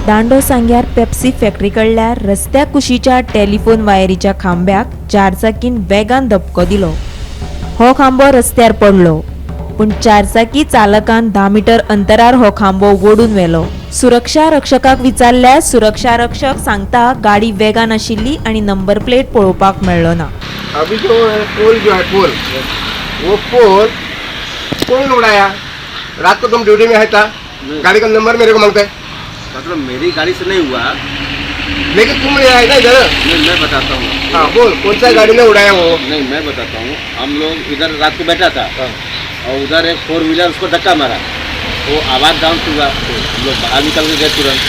दांडो सांग्यार Pepsi factory कडल्या रस्त्या कुशीच्या टेलिफोन वायरीच्या खांब्याक चारचाकीन वेगान धपको दिलो. हो खांबो रस्त्यार पडलो, पूण चारचाकी चालकान 10 मिटर अंतरार हो खांबो ओडून व्हेलो. सुरक्षा रक्षकाक विचारल्यार सुरक्षा रक्षक सांगता गाडी वेगान आशिल्ली आणि नंबर प्लेट पळोवपाक मेळ्ळो ना. अभी जो है पोल, जो है पोल, वो पोल कौन उड़ाया? रात को तुम ड्यूटी में है था, गाड़ी का नंबर मेरे को मांगते हैं। मतलब मेरी गाड़ी से नहीं हुआ। लेकिन तुम नहीं आए ना इधर। नहीं, मैं बताता हूँ। हाँ, बोल, कौन सा गाड़ी ने उड़ाया वो? नहीं, मैं बताता हूँ। हम लोग इधर रात को बैठा था और उधर एक फोर व्हीलर उसको धक्का मारा, वो आवाज़ डाउन हुआ, हम लोग बाहर निकल के गए तुरंत।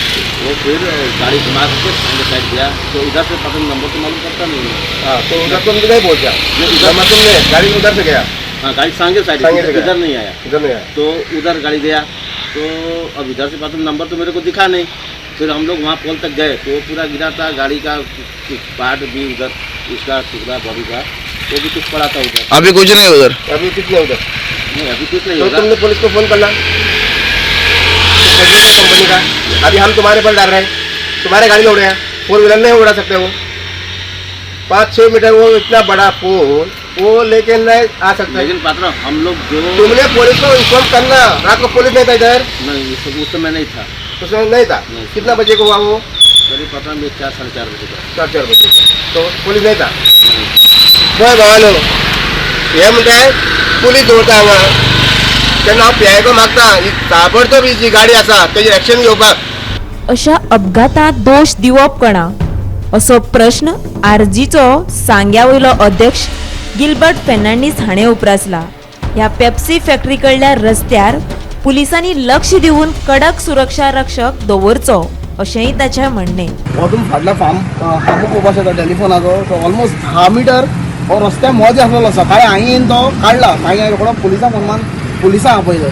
वो फिर गाड़ी घुमा करके सामने साइड गया, तो इधर से पता नंबर तो मालूम पड़ता नहीं है। हाँ, तो उधर तुम नहीं पहुंचा? नहीं, उधर मतलब तुमने गाड़ी उधर से गया? हाँ, गाड़ी सांगे साइड। सांगे से गया। इधर नहीं आया। इधर नहीं आया। तो उधर गाड़ी गया, तो अब इधर से पता नंबर तो मेरे को दिखा नहीं। फिर हम लोग वहाँ पोल तक गए तो वो पूरा गिरा था। गाड़ी का कुछ पार्ट भी उधर, उसका टुकड़ा बॉडी का वो भी कुछ पड़ा था उधर। अभी कुछ नहीं उधर? अभी कितने उधर? नहीं, अभी कुछ नहीं तो होगा। तुमने पुलिस को फोन करना तो कंपनी का अभी हम तुम्हारे पर डाल रहे हैं। तुम्हारे गाड़ी में उड़े हैं, फोर व्हीलर नहीं उड़ा सकते वो? 5-6 मीटर वो इतना बड़ा पोल वो लेके नहीं आ सकता? लेकिन पात्रा, हम लोग जो तुमने पुलिस को इन्फॉर्म करना। रात को पुलिस नहीं था इधर? नहीं, उस समय नहीं था। उसमें नहीं था? नहीं। कितना बजे को हुआ वो? करीब पता नहीं, 4, 4:30 बजे का। 4, 4 बजे तो पुलिस नहीं था? पळय भावानो, हे म्हणटाय पुलीस दवरता हांगा। तेन्ना हांव पी मागता, ही ताबडतोब ही जी गाडी आसा तेजेर एक्शन घेवपाक। अशा अपघातांत दोश दिवप कोणा, असो प्रश्न आरजीचो सांग्या वयलो अध्यक्ष गिलबर्ट फेर्नांडीस हाणें उप्रासला. ह्या पेप्सी फॅक्टरी कडल्या रस्त्यार पुलिसांनी लक्ष दिवन कडक सुरक्षा रक्षक दवरचो, अशेंय ताचें म्हणणें. हो तुमी फाटल्या फार्म खांबो पळोवपाक शकता टेलिफोनाचो. तो ऑलमोस्ट 10 मिटर हो रस्त्या मदें आसलेलो. सकाळी हांवें येवन तो काडला. मागीर हांवें रोखडो पुलिसांक फोन मारून पुलिसांक आपयले.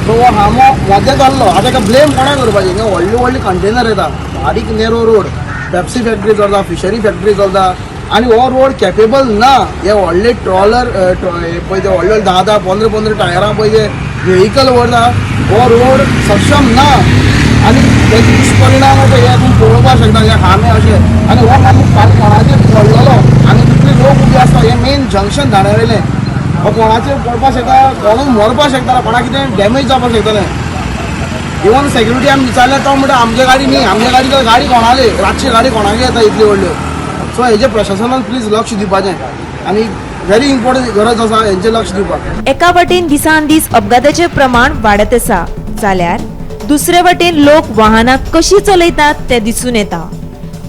सो हो खांबो मदें जाल्लो. आतां ताका ब्लेम कोणाक करपाचें? हिंगा व्हडले व्हडले कंटेनर येता, बारीक नेरो रोड, पेप्सी फॅक्टरी चलता, फिशरी फॅक्टरी चलता आनी हो रोड केपेबल ना. हे व्हडले ट्रॉलर पळय, ते व्हडले व्हडले 10 10 15 15 टायरां पळय ते व्हेकल व्हरता. हो रोड सक्षम ना आनी तेजे दुश्परिणाम अशे हे तुमी पळोवपाक शकता. हे खांबे अशे आनी हो खांबो फाल्यां कोणाचेर पडलेलो आनी तितले लोक उबे आसता. हे मेन जंक्शन दांड्यावयलें. हो कोणाचेर पडपाक शकता, कोणूय मरपाक शकता, कोणाक कितें डॅमेज जावपाक शकतलें. इवन सेक्युरिटी आमी विचारल्यार तो म्हणटा, आमच्या गाडी न्ही, आमच्या गाडी. तर गाडी कोणाली? रातची गाडी कोणाक येता इतली व्हडल्यो? सो हेजे प्रशासनान प्लीज लक्ष दिवपाचें आनी व्हेरी इम्पॉर्टंट गरज आसा हेंचेर लक्ष दिवपाक. एका वटेन दिसान दीस अपघाताचें प्रमाण वाडत आसा, जाल्यार दुसरे वटेन लोक वाहनां कशी चलयतात तें दिसून येता.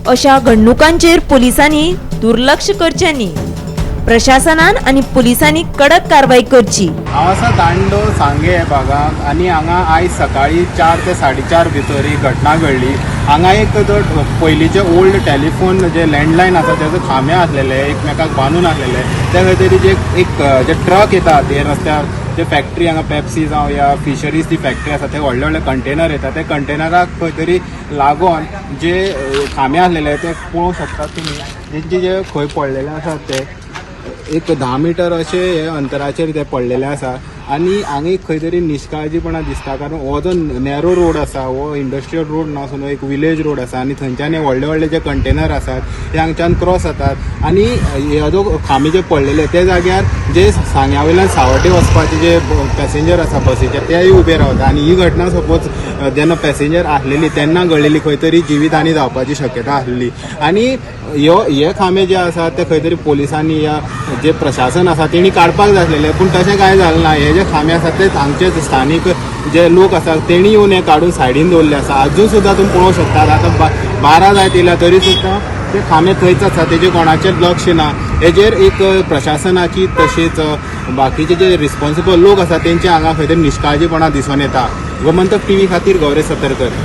अशा घडणुकांचेर पुलिसांनी दुर्लक्ष करचें न्ही. प्रशासनान आनी पुलिसांनी कडक कारवाय करची. हांव आसा दांडो सांगे भागाक आनी हांगा आयज सकाळी 4 ते 4:30 भितर ही घटना घडली. हांगा एक जो पयलींचे ओल्ड टेलिफोन जे लँडलायन आसा, तेजो खांबे आसलेले एकमेकाक बांदून आसलेले. त्या खातीर जे एक जे ट्रक येतात हे रस्त्यार, जे फॅक्टरी हांगा पेप्सी जावं या फिशरीज ती फॅक्टरी आसा, ते व्हडले व्हडले कंटेनर येता. ते कंटेनराक खंय तरी लागोन जे खांबे आसलेले ते पळोवंक शकतात तुमी. तेंचे जे खंय पडलेले आसात ते एक 10 मिटर अशे हे अंतराचेर ते पडलेले आसा. आनी हांगा एक खंय तरी निश्काळजीपणा दिसता, कारण हो जो नॅरो रोड आसा हो इंडस्ट्रियल रोड नासून हो एक विलेज रोड आसा. आनी थंयच्यान हे व्हडले व्हडले जे कंटेनर आसात ते हांगच्यान क्रॉस जातात. आनी हे जो खांबे जे पडलेले ते जाग्यार जे सांग्या वयल्यान सावड्डे वचपाचे जे पॅसेंजर आसा बसीचे, तेय उबे रावता. आनी ही घटना सपोज जेन्ना पॅसेंजर आसलेली तेन्ना घडलेली, खंय तरी जिवीत हानी जावपाची शक्यता आसलेली. आनी ह्यो हे खांबे जे आसात ते खंय तरी पोलिसांनी या जे प्रशासन आसा तेणी काडपाक जाय आसलेले, पूण तशें कांय जालें ना. हे जे खांबे आसात ते हांगचे स्थानीक जे लोक आसात तेणी येवन हे काडून सायडीन दवरले आसा. आजून सुद्दां तुमी पळोवंक शकतात, आतां 12 जायत येयल्या तरी सुद्दां ते खांबे थंयच आसा. तेजेर कोणाचेर लक्ष ना. हेजेर एक प्रशासनाची तशेंच बाकीचे जे रिस्पॉन्सिबल लोक आसा तेंचे हांगा खंय तरी निश्काळजीपणा दिसून येता. गोमंतक टीव्ही खातीर गौरेश सतरकर.